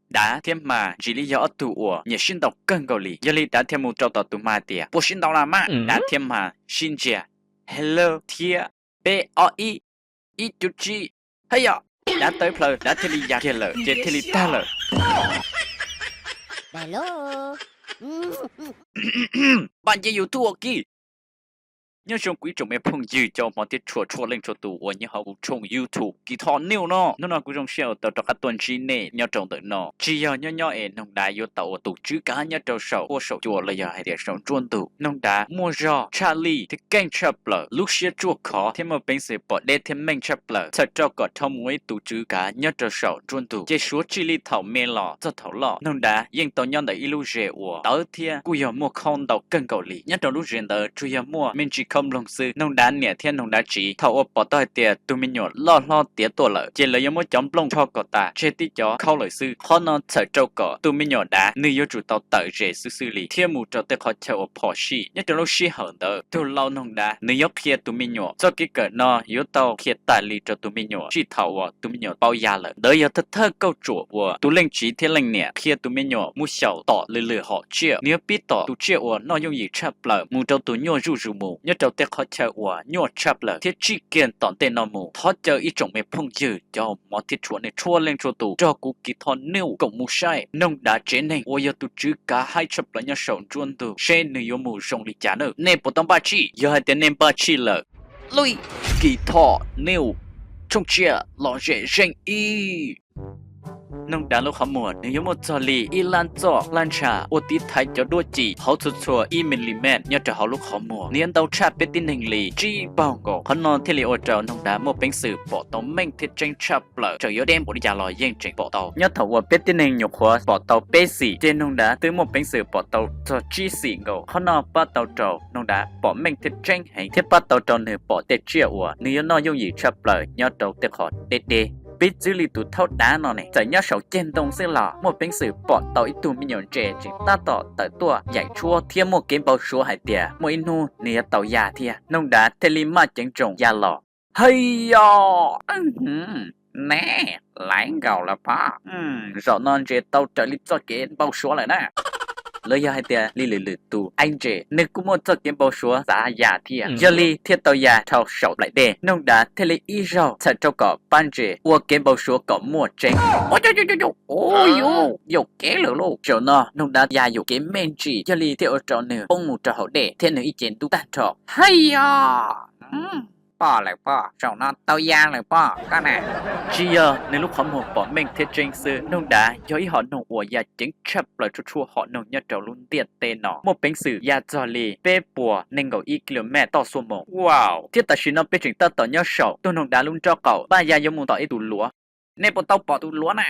Dav thiab Hma ntsis li yog ob tug uas nyiam sib ntaus kawg nkaus li. Yog li Dav thiaj mus rau tom tus Hma tias, puas sib ntaus los mas? Dav thiab Hma sib ntsia, hello thiab, peb ob ib, ib cuv tsib. Haj yom, Dav tawv plaws, Dav thiaj li ya kiag lawm ces thiaj li tag lawm. Npaj nce YouTube ua ke. Nyob zoo kuv ib tsoom me phooj ywg cov hmov thiab tshua txhua leej txhua tus uas nyob hauv kuv tshooj YouTube Kee Thor News no. Hnub no kuv zoo siab uas tau rov qab tuaj ntsib nej nyob rau ntawm no. Tsis yog nyob nyob es noog Dav yuav tau ua tus tswv kav nyob rau saum huab saum cua los yog hais tias saum nruab ntug. Noog Dav muaj zog tshaj lij thiab keej tshaj plaws, lub siab tsuaj khov thiab muaj peev xwm pom deb thiab meej tshaj plaws. Txhawm rau kom dhau mus ua ib tus tswv kav nyob rau saum nruab ntug ces suav txij li thaum me los txog thaum loj, noog Dav yeej tau nyob ntawm ib lub zes uas tawv thiab kuj yog muaj khaub ntau kawg nkaus li. Nyob rau lub zes ntawd tsuas yog muaj me ntsis khaub nploog xwb. Noog Dav niam thiab noog Dav txiv thaum uas pom tau hais tias tus me nyuam loj hlob tiav tuaj lawm ces lawv yuav muab cov nplooj rho kom tas tseg tib cov khaub lawm xwb. Qhov no txhawm rau kom tus me nyuam Dav nws yuav tsum tau tawm zes xwb xwb li thiab mus rau tej qhov chaw uas phom sij. Nyob rau lub sij hawm ntawd tus lau noog Dav nws yuav qhia tus me nyuam txoj kev kawm no yuav tau qhia tas li rau tus me nyuam txij thaum uas tus me nyuam paub ya lawm. Ntawd yog thawj thawj kauj tsuam uas tus leej txiv thiab leej niam qhia tus me nyuam mus xyaum tom lwm lwm hom tsiaj. Nws yuav pib tom tus tsiaj uas noj yooj yim tshaj plaws mus rau tus nyuaj zuj zus mus nyob rau tej qhov chaw uas nyuaj tshaj plaws thiab txij kiag tom ntej no mus. Thov caw ib tsoom me phooj ywg cov hmov thiab tshua nej txhua leej txhua tus nrog kuv Kee Thor News koom mus saib noog Dav tsev neeg uas yog tus tswv kav haib tshaj plaws nyob saum nruab ntug seb nws yuav mus zoo li cas nawb. Nej puas tau npaj tshij? Yog hais tias nej npaj tshij lawm, lwm Kee Thor News tshooj tsiaj lom zem zeej ib. Noog Dav lub qhov muag nws yuav muaj txog li ib lab txoj hlab ntsha uas tiv thaiv cov duab ci hauv txhua txhua ib milimet nyob rau hauv lub qhov muag. Nws yuav ntau tshaj peb tib neeg li tsib npaug nkaus. Qhov no thiaj li ua rau noog Dav muaj peev xwm pom tau meej thiab tseeb tshaj plaws, txawm yuav deb npaum li cas los yeej tseem pom tau. Nyob thaum uas peb tib neeg nyuam qhuav pom tau peb xim ces noog Dav twb muaj peev xwm pom tau txog tsib xim nkaus. Qhov no pab tau rau noog Dav pom meej thiab tseeb heev thiab pab tau rau nws pom tej tsiaj uas nws yuav noj yooj yim tshaj plaws nyob rau tej qhov deb deb. Piv txwv li tus thaub Dav no ne, txawm nyob saum ceg ntoo xwb los muaj peev xwm pom tau ib tug me nyuam ntses tseem tab tom tawm tuaj yaim tshuab thiab muaj kev npau suav hais tias muaj ib hnub nws yuav tau ya thiab. Noog Dav thiaj li maj ceev tsoom ya los. Haj yom, ne, laiv nkaus lawm pob. Zaum no ntses tau raws li txoj kev npau suav lawm na. Los yog hais tias li lwm lwm tus aib ntses nws kuj muaj txoj kev npau suav xav ya thiab, yog li thiaj tau ya dhau saum nplaim dej. Noog Dav thiaj li ib zaug txhawm rau kom pab ntses ua kev npau suav kom muaj tseeb. Ua, yuam kev lawm lauj. Zaum no noog Dav ya yuam kev me ntsis, yog li thiaj ua rau nws poob mus rau hauv dej thiab nws ib ce ntub tag nrho. Haj yom, pom lawm pob, zaum no tau ya lawm pob koj na. Tsis yog nws lub qhov muag pom meej thiab tseeb xwb, noog Dav yog ib hom noog uas ya ceev tshaj plaws txhua txhua hom noog nyob rau lub ntiaj teb no, muaj peev xwm ya txog li peb puas nees nkaum ib kilomet toj xuab moos. Wow, thiab tam sim no peb tseem tab tom nyob saum tus noog Dav lub nraub qaum, pab ya yuav mus tom ib tus luav. Nej puas tau pom tus luav na?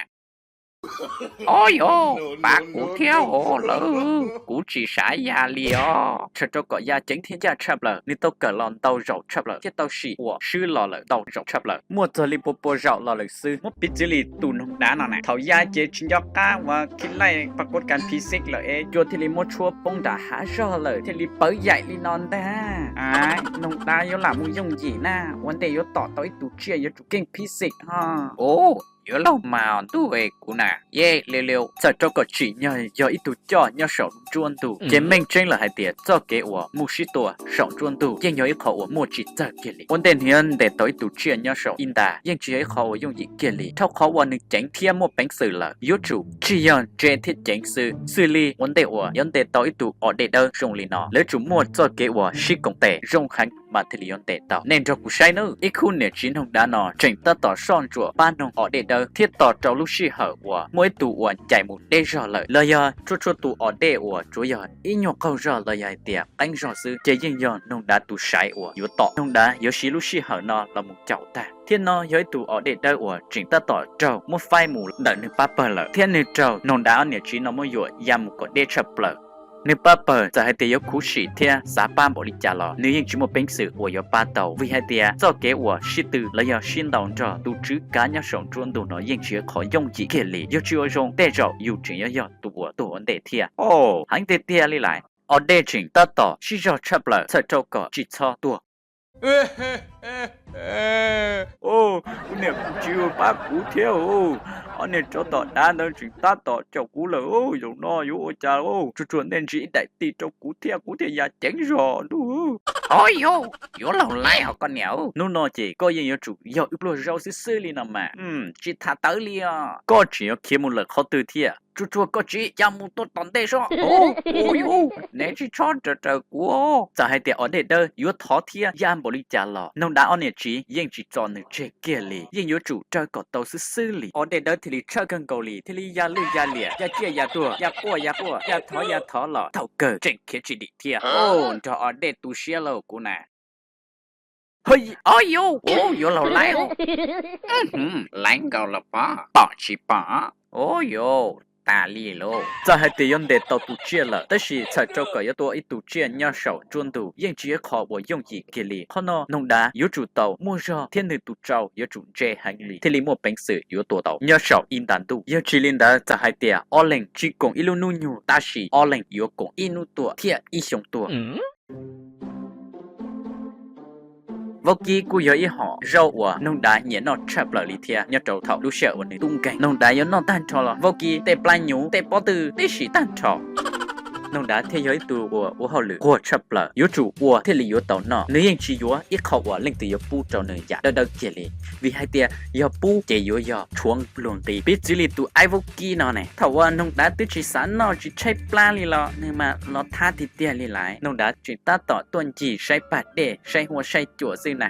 Au yos, pab kuv thiab os lawm, kuv tsis xav ya li os. Txhawm rau kom ya ceev thiab ncaj tshaj plaws, nws tau kawm los ntau zaum tshaj plaws thiab tau sim uas swb los lawm ntau zaum tshaj plaws, muaj txog li pua pua zaum los lawm xwb. Muab piv txwv li tus noog Dav no na, thaum ya ces tsis nco qab uas khi laij pab kov kas phi xij lawm es cua thiaj li muab tshuab poob nram hav zog lawm thiaj li pawv yaim li no ntag. Noog Dav yuav lam mus yooj yim na, ua ntej yuav tom tau ib tug tsiaj yuav tsum keej phi xij ho. Yuav laug mas ntuj es kuv na, ye liu liu. Txawm rau kom tsim nyog yog ib tug coj nyob saum nruab ntug, ces meej tseeb lawm hais tias txoj kev uas mus sib tua saum nruab ntug yeej yog ib qho uas muaj tsis txawg kiag li. Ua ntej nws yuav ntes tau ib tug tsiaj nyob saum ib nta yeej tsis yog ib qho uas yooj yim kiag li, dhau qhov uas nws ceev thiab muaj peev xwm lawm. Yuav tsum tsis yog ntse thiab ceev xwb, xws li ua ntej uas yuav ntes tau ib tug os dej dawb zoo li no, lawv tsum muaj txoj kev uas sib koom tes zoo heev mas thiaj li yuav ntes tau. Nej nrog kuv saib nawb, ib khub niam txiv noog Dav no tseem tab tom soj ntsuam pab noog os dej dawb thiab tos rau lub sij hawm uas muaj ib tug uas ncaim mus deb zog lawm los yog txhua txhua tus os dej uas tsuav yog ib nyuag qaug zog los yog hais tias qeeb zog xwb ces yeej yog noog Dav tus saiv uas yuav tom. Noog Dav yuav siv lub sij hawm no los mus caum tag. Thiab no yog ib tug os dej dawb uas tseem tab tom raug muab faib mus ntawm nws pab pawg lawm, thiab nws raug noog Dav ob niam txiv no muab yuam ya mus kom deb tshaj plaws. Nws pab pawg txawm hais tias yuav khuv xim thiab xav pab npaum li cas los nws yeej tsis muaj peev xwm uas yuav pab tau, vim hais tias txoj kev uas sib tw los yog sib ntaus nrog tus tswv kav nyob saum nruab ntug no yeej tsis yog qhov yooj yim kiag li. Yog tsis ua zoo tej zaum yus tseem yuav yog tus uas tuag ua ntej thiab. Heev tiag tiag li lawm. Os dej tseem tab tom sib zog tshaj plaws txhawm rau kom tsis txhob tuag. Kuv niam kuv txiv pab kuv thiab os. Ob niag tsov tom dav ntawd tseem tab tom caum kuv lawm, zaum no yuav ua cas? Tsuag tsuag ntej ntsis ib daim tis rau kuv thiab kuv thiaj ya ceev zog ntuj. Au yau, yuav laug laib hos koj niam. Hnub no ces koj yeej yuav tsum yog wb pluag zaub xwb xwb li no mas, tsis tham tawv li os. Koj tseem yuav khiav mus lawm qhov twg thiab? Tsuag tsuag koj tsis ya mus tuaj tom ntej sob. Ua yuv, neb tsis txhob raws raws kuv. Txawm hais tias os dej dawb yuav thov thiab ya npaum li cas los noog dav ob niam txiv yeej tsis tso nws tseg kiag li, yeej yuav tsum raws kom tau xwb xwb li. Os dej dawb thiaj li tshawj kawg nkaus li, thiaj li ya lwj ya liam, ya ciaj ya tuag, ya quaj ya quaj, ya thov ya thov los thaum kawg tseem khiav tsis dim thiab. Nrog os dej tu siab lauj kuv na. Au yau, yuav laug laib. Laib nkaus los pom, pom tsis pom. Au yau, tas li lauj. Txawm hais tias yuav ntes tau tus tsiaj lawm, tab sis txhawm rau kom yuav tua ib tug tsiaj nyob saum nruab ntug yeej tsis yog qhov uas yooj yim kiag li. Qhov no noog dav yuav tsum tau muaj zog thiab nws tus tsau yuav tsum ntse heev li thiaj li muaj peev xwm yuav tua tau nyob saum ib nta ntuj. Yog tsis li ntawd txawm hais tias ob leeg tsis koom ib lub hnub nyoog tab sis ob leeg yuav koom ib hnub tuaj thiab ib xyoo tuaj. Vaub kib kuj yog ib hom zaub uas noog dav nyiam noj tshaj plaws li thiab. Nyob rau thaum lub sij hawm uas nws tub nkeeg, noog dav yuav noj tag nrho los vaub kib tej plab nyuv tej pob tw tib si tag nrho. Noog dav thiaj yog ib tug uas ua hauj lwm quag tshaj plaws, yuav tsum ua thiaj li yuav tau noj. Nws yeej tsis yuav ib qho uas leej twg yuav pub rau nws yam dawb dawb kiag li, vim hais tias yog pub ces yuav yog tshuav luag nqi. Piv txwv li tus aib vaub kib no ne, thaum uas noog dav twb tsis xav noj tsis tshaib plab li los nws mas los thab tiag tiag li lawm. Noog dav tseem tab tom tuaj ncig saib pag dej saib huaj saib cua xwb na.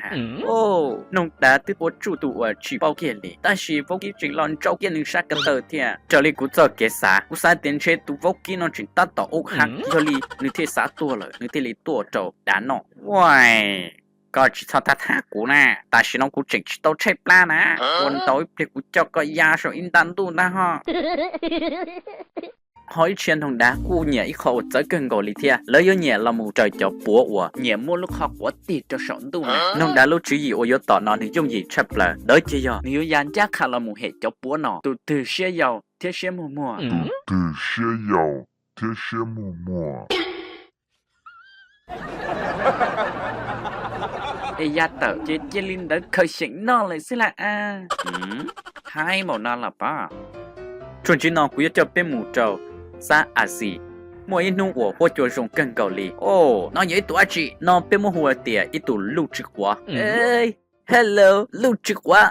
Noog dav twb ua tsuj tus uas tsis paub kiag li, tab sis vaub kib tseem los ntsauv kiag nws sab ko taw thiab. Raws li kuv txoj kev xav, kuv xav tias ntshe tus vaub kib no tseem tab tom ub hab, yog li nws thiaj xav tuag lawm nws thiaj li tuaj rau dav noj. Ua, koj tsis txhob thab thab kuv na, tam sim no kuv tseem tsis tau tshaib plab na, ua ntau ib pliag kuv coj koj ya saum ib nta ntuj ntag ho. Ho ib txhia noog dav kuj nyiam ib qho uas txawv kawg nkaus li thiab, lawv yuav nyiam los mus raws cov puav uas nyiam muab lub qhov quav tig rau saum ntuj na. Noog dav lub tswv yim uas yuav tom no nws yooj yim tshaj plaws, ntawd ces yog nws yuav ya ncaj qha los mus hem cov puav no. Tus twg siab yau thiab siab muag muag, tus twg siab yau thiab siab muag muag, es ya tawm ces cia li ntawd khaws xyeem noj lawm xwb laj a. Haib npaum no los pom. Tsuas ntsis no kuv yuav coj peb mus rau xab As Xis, muaj ib hnub uas huab cua zoo kawg nkaus li. O, no yog ib tug dab tsi no? Peb muab hu tias ib tug luj tsw quav. Hello, luj tsw quav.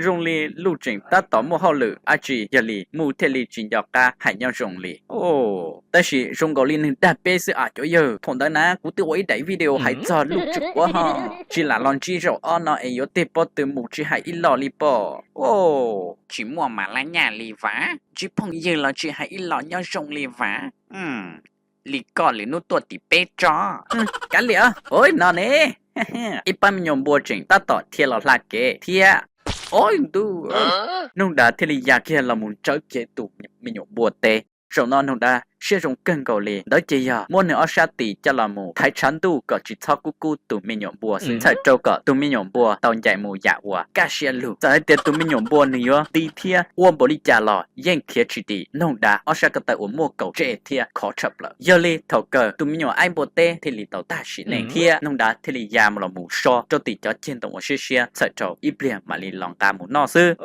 Zoo li luj tseem tab tom muaj hauj lwm dab tsi yog li mus thiaj li tsis nco qab hais nyob zoo li. Tab sis zoo nkaus li nws dag peb xwb a cov yawg. Thaum ntawd na kuv twb ua ib daim video hais txog luj tsw quav ho, tsis lam los ntsib zaum ob no es yuav tig pob tw mus tsis hais ib los li pob. Tsis muaj mas laj nyaj li vas, ntsib phooj ywg los tsis hais ib los nyob zoo li vas. Li koj lwm hnub tuaj tim peb tso. Kav liam, ua no ne, ib pab me nyuam npua tseem tab tom dhia los hla kev thiab. O ntuj, noog dav thiaj li ya kiag los mus ntsawb kiag tus me nyuam npua teb. Zaum no noog dav siab zoo kawg nkaus li, ntawd ces yog muab nws ob sab tis coj los mus thaiv tshav ntuj kom tsis txhob kub kub tus me nyuam npua xwb, txhawm rau kom tus me nyuam npua tau ncaim mus yam uas kaj siab lug. Txawm hais tias tus me nyuam npua nws yuav ti thiab ua npaum li cas los yeej khiav tsis dim noog dav ob sab ko taw uas muaj kaum tsej thiab khov tshaj plaws. Yog li thaum kawg tus me nyuam aib npua teb thiaj li tau tag sim neej thiab noog dav thiaj li ya los mus so rau tim cov ceg ntoo uas siab siab, txhawm rau ib pliag mam li los nqa mus noj xwb.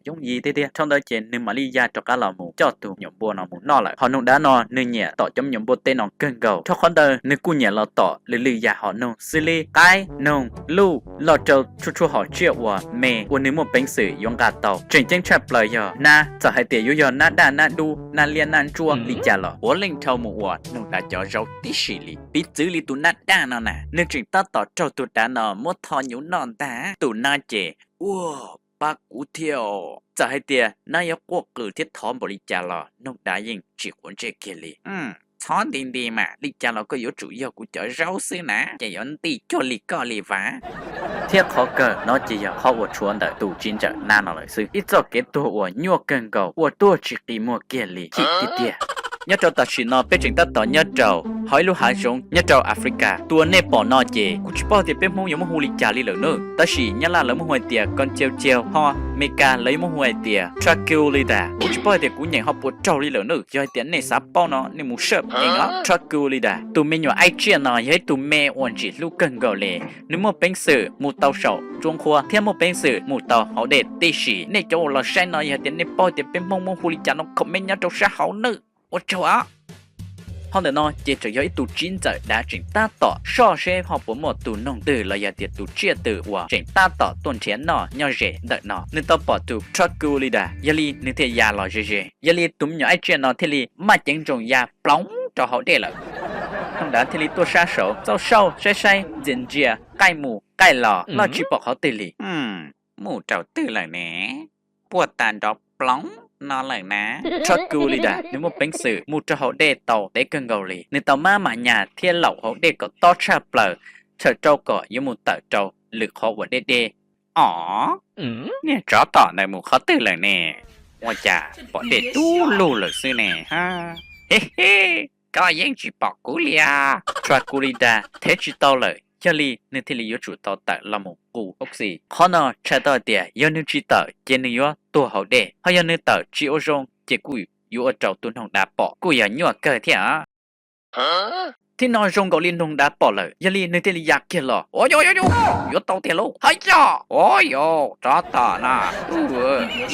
Yooj yim tiag tiag. Dhau ntawd ces nws mam li ya rov qab los mus coj tus me nyuam npua no mus noj lawm. Ho noog dav no nws nyiam tom cov me nyuam npua teb no kawg nkaus, rau qhov ntawd nws kuj nyiam los tom lwm lwm yam hom noog xws li qaib, noog, luj, los rau txhua txhua hom tsiaj uas me uas nws muaj peev xwm yuav nqa tau. Tseem ceeb tshaj plaws yog nab, txawm hais tias yuav yog nab daj nab dub nab liab nab ntsuab li cas los puav leej dhau mus ua noog dav cov zaub tib si li. Piv txwv li tus nab daj no na, nws tseem tab tom raug tus dav no muab tho nyuv noj ntag. Tus nab ces ua pab kuv thiab os. Txawm hais tias nab yuav quaj qw thiab thov npaum li cas los noog dav yeej tsis quav ntsej kiag li. Txhob nti nti mas, li cas los koj yuav tsum yog kuv cov zaub xwb na, ces yuav nti cuag li koj li vas. Thiab qhov kawg no ces yog qhov uas tshuav ntawm tus txiv ntsawm nab no lawm xwb. Ib txoj kev tuag uas nyuaj kawg nkaus, ua tuag tsis qi muag kiag li, chim tiag tiag. Nyob rau tam sim no peb tseem tab tom nyob rau hauv ib lub hav zoov nyob rau Africa. Tus uas nej pom no ces kuv tsis paub tias peb Hmoob yuav muab hu li cas li lawm nawb, tab sis Nyab Laj lawv muab hu hais tias con trâu trâu, ho Meskas lawv yuav muab hu hais tias Trachylida. Kuv tsis paub hais tias kuv nyeem ho puas raug li lawm nawb, yog hais tias nej xav paub no nej mus search ntawm no. Trachylida, tus me nyuam aib tsiaj no yog ib tug me uas ntsim hlub kawg nkaus li. Nws muaj peev xwm mus tau saum tsuab nqhuab thiab muaj peev xwm mus tau hauv dej tib si. Nej cov uas los saib no yog tias nej paub tias peb Hmoob muab hu li cas no comment nyob rau sab hauv nawb. Ua tsaug os. Ho ntawm no ces tseem yog ib tug tsib ntxawm dav tseem tab tom soj seb ho puas muaj tus noog twg los yog tias tus tsiaj twg uas tseem tab tom tuaj nrhiav noj nyob ze ntawm no. Nws tau pom tus Trachylida, yog li nws thiaj ya los ze ze. Yog li tus me nyuam aib tsiaj no thiaj li maj ceev nroos ya ploov rau hauv dej lawm. Noog dav thiaj li tuaj sab saud txaus saib saib saib ntxias ntsia, qaij mus qaij los los tsis pom qhov twg li. Mus rau twg lawm ne? Puag ta nrov ploov no lawm na. Trachylida nws muaj peev xwm mus rau hauv dej tau deb kawg nkaus li. Nws tau maj mam nyas thiab laum hauv dej kom tob tshaj plaws, txhawm rau kom yuav mus tawm rau lwm qhov uas deb deb. Os, niag tsov tom ntawd mus qhov twg lawm ne? Ua cas pom dej dub lug lawm xwb ne? He he, koj yeej tsis pom kuv li os. Trachylida thev tsis tau lawm, yog li nws thiaj li yuav tsum tau tawm los mus qus oxygen. Qhov no tshaj tau hais tias yog nws tsis tawm ces nws yuav tuag hauv dej, ho yog nws tawm tsis ua zoo ces kuj yuav ua rau tus noog dav pom kuj yog nyuaj kawg thiab. Thib no zoo nkaus li noog dav pom lawm, yog li nws thiaj li ya kiag los. Ua, yuav tau tiag lauj, haj yog, ua yuav tsov tom no,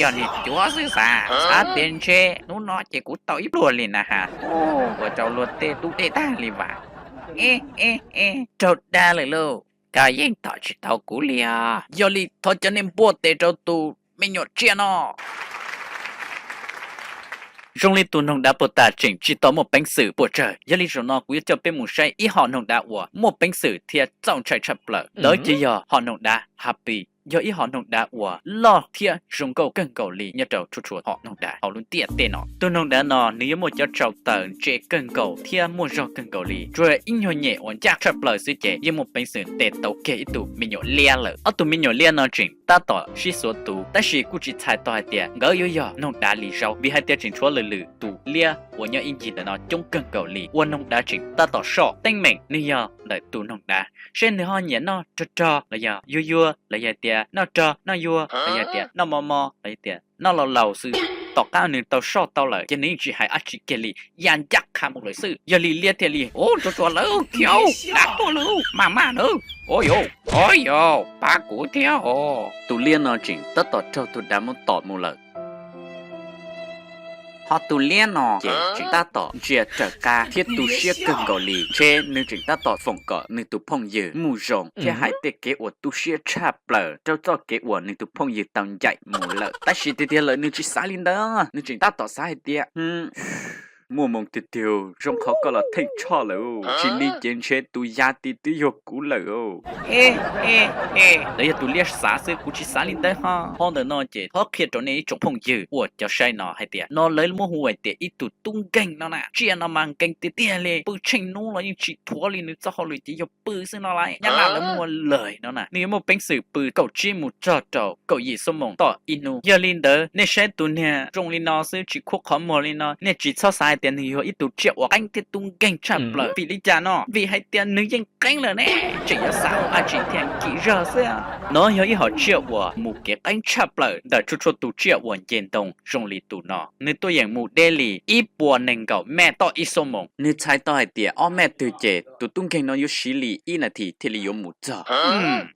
yog niag cuav xwb xav, xav tias ntshe hnub no ces kuv tau ib pluag li na has. Ua rau luag tej tub dej tag li vas. E e e, raug dag lawm lauj, koj yeej tom tsis tau kuv li os. Yog li thov cov nej npuaj tes rau tus me nyuam tsiaj no. Zoo li tus noog dav puag ta tseem tsis tau muaj peev xwm puas tsawg, yog li zaum no kuv yuav coj peb mus saib ib hom noog dav uas muaj peev xwm thiab txaus ntshai tshaj plaws. Ntawd ces yog hom noog dav Harpy, yog ib hom noog dav uas loj thiab zoo nkauj kawg nkaus li nyob rau txhua txhua hom noog dav hauv lub ntiaj teb no. Tus noog dav no nws yuav muaj cov tsau taws ntse kawg nkaus thiab muaj zog kawg nkaus li, tsuas ib nyuag nyem uas ncaj tshaj plaws xwb ces yeej muaj peev xwm ntes tau kiag ib tug me nyuam liab lawm. Ob tug me nyuam liab no tseem tab tom sib xuav tuv, tab sis kuj tsis txhais tau hais tias nkawd yuav yog noog dav li zaub, vim hais tias tseem tshuav lwm lwm tus liab uas nyob ib ncig ntawm no coob kawg nkaus li uas noog dav tseem tab tom soj teeb meem nws yog ntawm tus noog dav, seb nws ho nyiam noj rog rog los yog yuag yuag los yog tias noj rog noj yuag los yog tias noj mos mos los yog tias noj laus laus xwb. Tom qab nws tau soj tau lawm ces nws yeej tsis hais dab tsi kiag li, ya ncaj qha mus lawm xwb. Yog li liab thiaj li, ub, tsuag tsuag lawm, khiav, dav tuaj lawm, maj maj nawb. Ua yuav, ua yuav, pab kuv thiab os. Tus liab no tseem tab tom raug tus dav muab tom mus lawm. Ho tus liab no ces tseem tab tom ntsia raws qab thiab tu siab kawg nkaus li, ntshe nws tseem tab tom foom kom nws tus phooj ywg mus zoo thiab hais tej kev uas tu siab tshaj plaws rau txoj kev uas nws tus phooj ywg tau ncaim mus lawm. Tab sis tiag tiag lawm nws tsis xav li ntawd, nws tseem tab tom xav hais tias, muaj moo tiag tiag, zoo qhov koj los theej tshoj lawm, tsis li ces ntshe tus ya ti twb yog kuv lawm. Lawv yog tus liab xav xwb, kuv tsis xav li ntawd ho. Ho ntawm no ces thov qhia rau nej ib tsoom phooj ywg uas cov saib no hais tias no lawv muab hu hais tias ib tug tub nkeeg no na. Tsiaj no mas nkeeg tiag tiag li, pw tsheej hnub los yeej tsis thuav li, nws txoj hauj lwm ces yog pw xwb no lauj. Nyab laj lawv muaj lawm no na, nws yuav muaj peev xwm pw kaum tsib mus txog rau kaum yim xuab moos tom ib hnub. Yog li ntawd nej saib tus niag zoo li no xwb tsis khuab qhov muag li no, nej tsis txhob xav hais tias nws yog ib tug tsiaj uas qeeb thiab tub nkeeg tshaj plaws. Vim li cas no? Vim hais tias nws yeej qeeb lawm ne, tseem yuav xav ua dab tsi thiaj kim zog xwb. No yog ib hom tsiaj uas mus kev qeeb tshaj plaws ntawm txhua txhua tus tsiaj uas nce ntoo zoo li tus no. Nws tuaj yeem mus deb li ib puas nees nkaum mej toj ib xuab moos. Nws txhais tau hais tias ob mej twg ces tus tub nkeeg no yuav siv li ib nas this thiaj li yuav mus txog.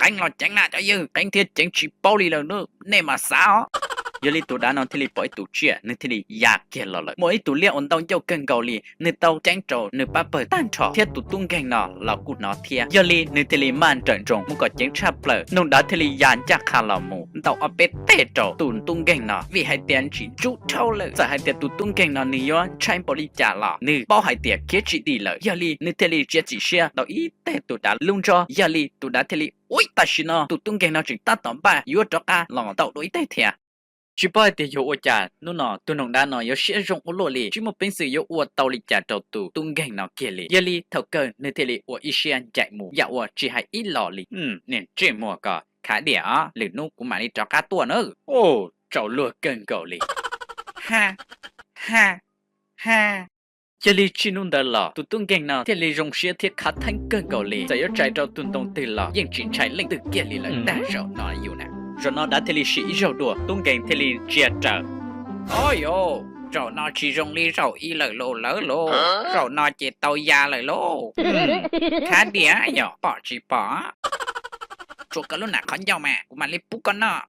Qeeb los ceev na cov yawg, qeeb thiab ceev tsis paub li lawm, nej mas xav os. Yog li tus dav no thiaj li pom ib tus tsiaj, nws thiaj li ya kiag los lawm. Muaj ib tug liab uas ntau ncauj kawg nkaus li, nws tau ceeb rau nws pab pawg tag nrho thiab tus tub nkeeg no los kuj hnov thiab. Yog li nws thiaj li maj nrawm nroos mus kom ceev tshaj plaws, noog dav thiaj li ya ncaj qha los mus ntaus ob peb teg rau tus tub nkeeg no, vim hais tias ntsim ntsub dhau lawm. Txawm hais tias tus tub nkeeg no nws yuav ntshai npaum li cas los nws paub hais tias khiav tsis dim lawm. Yog li nws thiaj li txiav txim siab ntaus ib teg tus dav lub ntsho. Yog li tus dav thiaj li, ub, tam sim no tus tub nkeeg no tseem tab tom npaj yuav rov qab los ntaus dua ib teg thiab. Tsis paub hais tias yog ua cas hnub no tus noog dav no yuav siab zoo ua luaj li, tsis muaj peev xwm yuav ua tau li cas rau tus tub nkeeg no kiag li. Yog li thaum kawg nws thiaj li ua ib siab ncaim mus yam uas tsis hais ib los li. Niag ntsej muag ko, khav diam os, lwm hnub kuv mam li rov qab tuaj nawb. Tsaus luag kawg nkaus li. Ha, ha, ha. Cia li txij hnub ntawd los tus tub nkeeg no thiaj li zoo siab thiab khav theeb kawg nkaus li, txawm yuav txais rau tus ntoo twg los yeej tsis ntshai leej twg kiag li lawm. Tag zaum no yus na. Zaum no dav thiaj li sim ib zaug dua, tub nkeeg thiaj li ntsia raws. Au yos, zaum no tsis zoo li zaum ib lawm lauj lawv lauj, zaum no ces tau ya lawm lauj. Khav diam yog pom tsis pom. Tsuas koj lub nam qhov ncauj mas kuv mam li pub koj noj.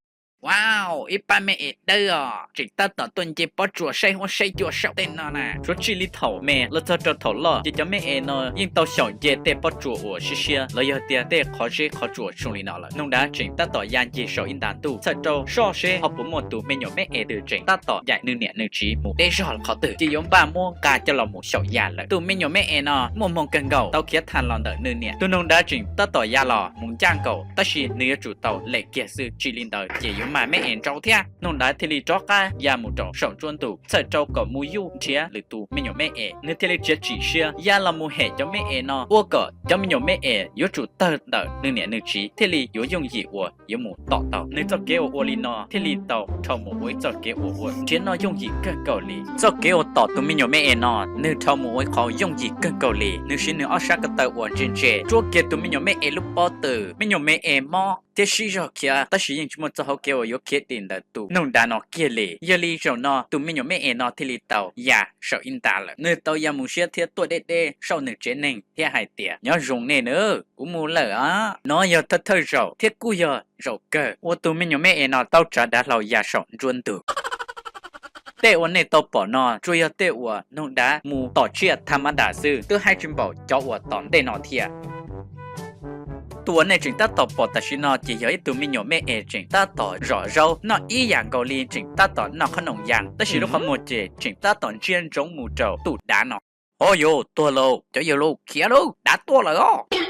Wow, ib pab me es dawb os, tseem tab tom tuaj nce pob tsuas saib huab saib cua saum tej no na. Tsuas txij li thaum me los txog rau thaum loj ces cov me es no yeej tau xyaum nce tej pob tsuas uas siab siab los yog tias tej qhov zeb qhov tsuas zoo li no lawm. Noog dav tseem tab tom ya ncig saum ib nta ntuj txhawm rau soj seb ho puas muaj tus me nyuam me es twg tseem tab tom yaim nws niam nws txiv mus deb zog qhov twg ces yuav npaj muab nqa coj los mus xyaum ya lawm. Tus me nyuam me es no muaj hmoo kawg nkaus tau khiav tham los ntawm nws niam. Tus noog dav tseem tab tom ya los mus ncaj nkaus tab sis nws yuav tsum tau lem kiag xwb, tsis li ntawd ces yuav mag me es ntsauv thiab. Noog dav thiaj li rov qab ya mus rau saum nruab ntug txhawm rau kom mus yuj nrhiav lwm tus me nyuam me es. Nws thiaj li txiav txim siab ya los mus hem cov me es no ua kom cov me nyuam me es yuav tsum tawg ntawm nws niam nws txiv thiaj li yuav yooj yim uas yuav mus tom tau. Nws txoj kev uas ua li no thiaj li tau dhau mus ua ib txoj kev uas ua nrhiav noj yooj yim kawg nkaus li. Txoj kev uas tom tus me nyuam me es no nws dhau mus ua ib qho yooj yim kawg nkaus li. Nws siv nws ob sab ko taw uas ntse ntse tsuab kiag tus me nyuam me es lub pob tw. Me nyuam me es mob thiab sib zog khiav tab sis yeej tsis muaj txoj hauv kev uas yuav khiav dim ntawm tus noog dav no kiag li. Yog li zaum no tus me nyuam me es no thiaj li tau ya saum ib nta lawm. Nws tau ya mus siab thiab tuaj deb deb saum nws tsev neeg thiab hais tias, nyob zoo nej nawb, kuv mus lawm os. No yog thawj thawj zaum thiab kuj yog zaum kawg uas tus me nyuam me es no tau tsav dav hlau ya saum nruab ntug. Tej uas nej tau pom no tsuas yog tej uas noog dav mus tom tsiaj tham ma dam xwb, twb hais tsis npaum cov uas tom ntej no thiab. Tus uas nej tseem tab tom pom tam sim no ces yog ib tug me nyuam me es tseem tab tom zom zaub noj ib yam nkaus li tseem tab tom noj qhob noom yas, tab sis lub qhov muag ces tseem tab tom ntsia ntsoov mus rau tus dav no. Au yos, tuag lauj, cov yawg lauj, khiav lauj, dav tuaj lawm os.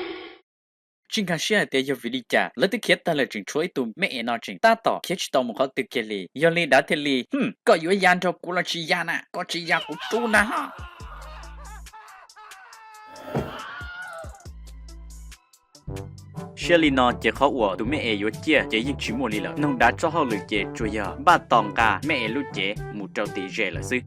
Tsis nkag siab hais tias yog vim li cas lawv twb khiav tag lawm tseem tshuav ib tug me es no tseem tab tom khiav tsis tau mus qhov twg kiag li. Yog li dav thiaj li, hm, koj yuav ya nrog kuv los tsis ya na? Koj tsis ya kuv rub ntag. Siab li no ces qhov uas tus me es yuav ciaj ces yeej tsis muaj li lawm. Noog dav txoj hauj lwm ces tsuas yog npaj tos nqa me es lub cev mus rau tim zes lawm xwb.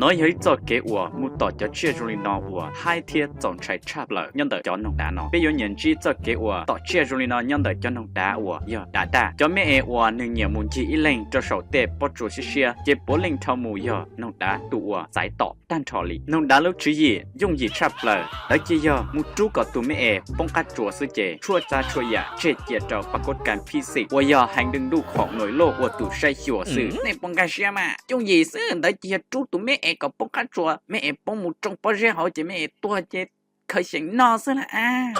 No yog ib txoj kev uas mus tom cov tsiaj zoo li no uas haib thiab txaus ntshai tshaj plaws nyob ntawm cov noog dav no. Peb yuav nyiam ntsib txoj kev uas tom tsiaj zoo li no nyob ntawm cov noog dav uas yog dav dag. Cov me es uas nws nyiam mus ncig ib leeg rau saum tej pob tsuas siab siab ces puav leej dhau mus yog noog dav tus uas txais tom tag nrho li. Noog dav lub tswv yim yooj yim tshaj plaws, lawv cia yog mus rub kom tus me es poob qab tsuas xwb ces tshuaj txag tshuaj yam tseg cia rau pas kos kas phij xim uas yog heev deej duj khoom nuj loj ua tus saib xyuas xwb. Nej puas nkag siab mas? Yooj yim xwb, ntawd cia yog rub tus me es kom poob qab tsuas, me es poob mus tsoo pob zeb hauv ces me es tuag ces khaws xyeem noj xwb lawm a.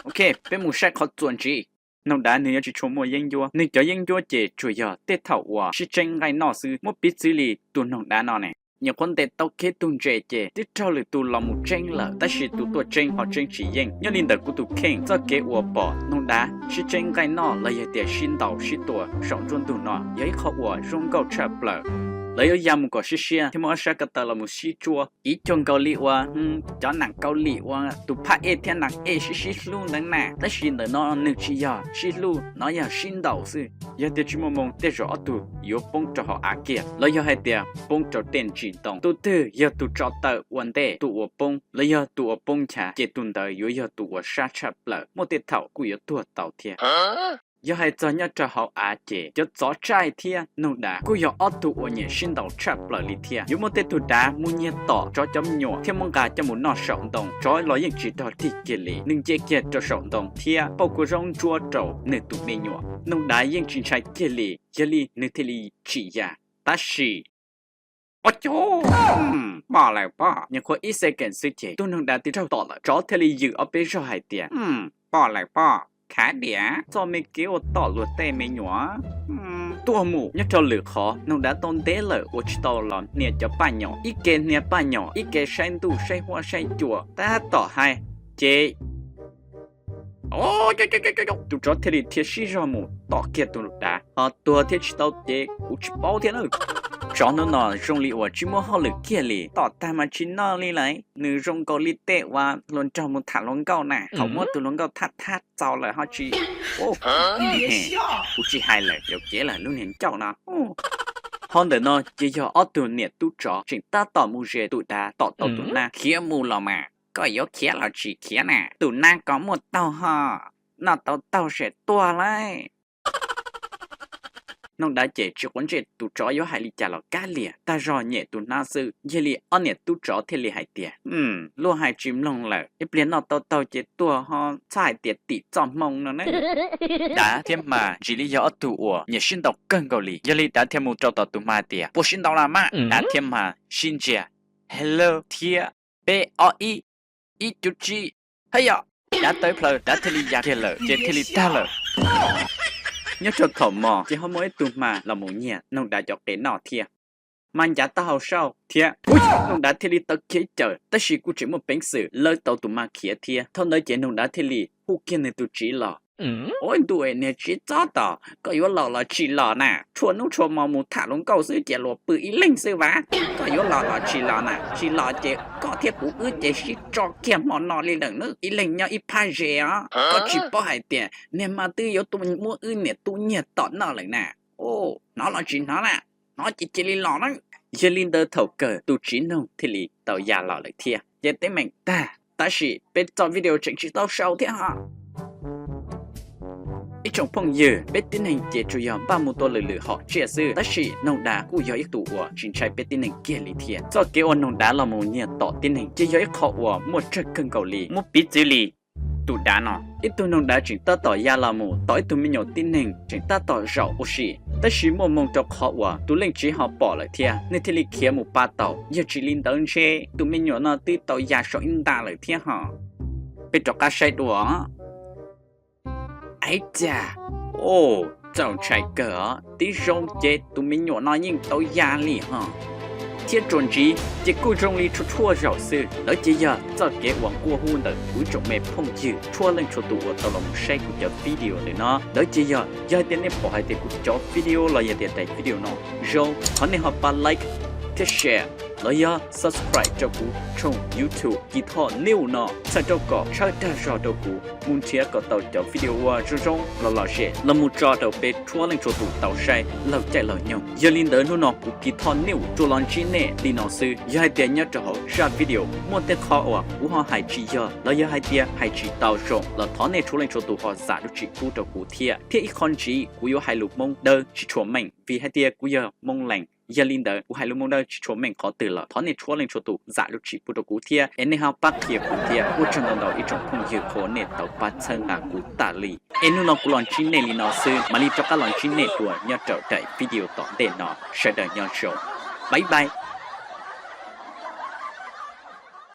Ok, peb mus saib qhov txuas ntxiv. Noog dav nws yuav tsis tshua muaj yeeb ncuab, nws cov yeeb ncuab ces tsuas yog tej thaum uas sib tseeb nqaij noj xwb. Muab piv txwv li tus noog dav no ne, nyuam qhuav ntes tau kiag tug ntses ces twb raug lwm tus los mus tseeb lawm, tab sis tus tuaj tseeb ho tseeb tsis yeej. Nyob li ntawm kuv tus kheej, txoj kev uas pom noog dav sib tseeb nqaij noj los yog tias sib ntaus sib tua saum nruab ntug no yog ib qho uas zoo nkauj tshaj plaws. Lawv yuav ya mus kom siab siab thiab muab ob sab ko taw los mus sib tsuab, ib cuag nkaus li uas cov nam Kaus Lim uas tus phaj ej thiab nam ej sib sib hlub ntawd na, tab sis ntawm no nws tsis yog sib hlub, no yog sib ntaus xwb. Yog tias tsis muaj moo tej zaum ob tug yuav poob rau hauv av kiag los yog hais tias poob rau tej ntsis ntoo. Tus twg yog tus tso taw ua ntej, tus uas poob los yog tus uas poob nchav ces tus ntawd yuav yog tus uas sab tshaj plaws, muaj tej thaum kuj yuav tuag tau thiab. Yog hais txog nyob rau hauv av ces cov tsov tsaij thiab noog dav kuj yog ob tug uas nyiam sib ntaus tshaj plaws li thiab. Yuav muaj tej tug dav mus nyiag tom tsov cov me nyuam thiab muab nqa coj mus noj saum ntoo, tsov los yeej tsis dog dig kiag li, nws nce kiag rau saum ntoo thiab pauj kua zaub ntsuab rau nws tus me nyuam. Noog dav yeej tsis ntshai kiag li, yog li nws thiaj li tsim ya. Tab sis, o cov, pom lawm pom, nyuam qhuav ib second xwb ces tus noog dav twb raug tom lawm. Tsov thiaj li ywm ob peb zaug hais tias, pom lawm pom, khav diam, txoj me kev ua tom luag tej me nyuam tuaj mus. Nyob rau lwm qhov noog dav tau ntev lawm uas tsis tau los hnia cov paj nyom, ib ke hnia paj nyom ib ke saib ntuj saib huab saib cua tab tom hais ces tus tsov thiaj li dhia sib zog mus tom kiag tus noog dav ho tuag thiab tsis tau ces kuv tsis paub thiab na. Tsov hnub no zoo li uas tsis muaj hauj lwm kiag li, tom tag mas tsis noj li lawm, nws zoo nkaus li tej uas hluas nraug mus tham hluas nkauj na, thaum muab tus hluas nkauj thab thab txaus lawm ho tsis, kuv tsis hais lawm, yuam kev lawm lub niag ncauj no. Ho ntawm no ces yog ob tug niam tub tsov tseem tab tom mus ze tus dav tom tau tus nab. Khiav mus los mas, koj yuav khiav los tsis khiav na? Tus nab ko muaj taug ho, noj tau taug ces tuag lauj. Noog dav ces tsis quav ntsej tus tsov yuav hais li cas los kav liam, tag zog nyem tus nab xwb. Yog li ob niam tub tsov thiaj li hais tias, luag hais tsis mloog lawm, ib pliag noj tau taug ces tuag ho txhob hais tias tim txoj hmoo no na. Dav thiab hma ntsis li yog ob tug uas nyiam sib ntaus kawg nkaus li, yog li dav thiaj mus rau tom tus hma tias, puas sib ntaus los mas? Dav thiab hma sib ntsia, hello thiab, peb ob ib, ib cuv tsib, hab yom. Dav tawv plaws, dav thiaj li ya kiag lawm ces thiaj li tag lawm. Nyob rau thaum mos ces ho muaj ib tug hma los mus nyiag noog dav cov qe noj thiab. Hma ncav taub hau saud thiab, noog dav thiaj li taw kiag ib caws, tab sis kuj tseem muaj peev xwm lawv tau tus hma khiav thiab. Thaum ntawd ces noog dav thiaj li hu kiag nws tus txiv los, ua ntuj, niag txiv txob tos, koj yuav los los tsis los na? Txhua hnub txhua hmo mus tham luag nkauj xwb ces luag pw ib leeg xwb vas. Koj yuav los los tsis los na? Tsis los ces koj thiab kuv wb ces sib tso kiag hmo no li lawm nawb, ib leeg nyob ib phab ze os. Koj tsis paub hais tias niag hma twb yuav tuaj muab wb niam tub nyiag tom noj lawm na? Hnov los tsis hnov na? Hnov ces cia li los na. Yog li ntawd thaum kawg tus txiv noog thiaj li tau ya los lawm thiab. Ces teeb meem tag, tab sis peb txoj video tseem tsis tau sau thiab ho. Ib tsoom phooj ywg, peb tib neeg ces tsuas yog npaj mus tua lwm lwm hom tsiaj xwb, tab sis noog dav kuj yog ib tug uas tsis ntshai peb tib neeg kiag li thiab. Txoj kev uas noog dav los mus nyiag tom tib neeg ces yog ib qho uas muaj tsawg kawg nkaus li. Muab piv txwv li tus dav no, ib tug noog dav tseem tab tom ya los mus tom ib tug me nyuam tib neeg tseem tab tom zaum ua si, tab sis muaj moo rau qhov uas tus leej txiv ho pom lawm thiab, nws thiaj li khiav mus pab tau. Yog tsis li ntawd ntshe tus me nyuam no twb tau ya saum ib nta lawm thiab ho. Peb rov qab saib dua. Ais cas, txaus ntshai kawg os, tib zoo ces tus me nyuam no yeej tau ya li ho. Thiab txuas ntxiv ces kuj zoo li tshuaj tshuaj zaum xwb. Ntawd ces yog txoj kev uas nquag hu ntawm kuv tsoom me phooj ywg txhua leej txhua tus uas tau los mus saib kuv cov video ntawm no. Ntawd ces yog, yog hais tias nej pom hais tias kuv cov video los yog tias daim video no zoo, thov nej ho pab like thiab share los yog subscribe rau kuv tshooj YouTube Kis Thoj New no, txhawm rau kom tshawb dag zog rau kuv mus nrhiav kom tau cov video uas zoo zoo los lom zem los mus tso rau peb txhua leej txhua tus tau saib laug caij laug nyoog. Yog li ntawd hnub no kuv Kis Thoj New tsuas los ntsib nej li no xwb. Yog hais tias nyob rau hauv zaj video muaj tej qho uas kuv ho hais tsis yog los yog hais tias hais tsis tau zoo los thov nej txhua leej txhua tus ho zam lub txim pub rau kuv thiab. Thiab ib qho ntxiv kuv yuav hais lus Hmoob Dawb tsis tshua meej vim hais tias kuv yog Hmoob Leeg. Yog li ntawd kuv hais lus Hmoob Dawb tsis tshua meej qhov twg los thov nej txhua leej txhua tus zam lub txim pub rau kuv thiab es nej ho pab qhia kuv thiab. Ua tsaug ntau ntau ib tsoom phooj ywg qhov nej tau pab txhawb nqa kuv tas li. Es hnub no kuv los ntsib nej li no xwb, mam li rov qab los ntsib nej dua nyob rau daim video tom ntej no. Sawv daws nyob zoo, bye bye.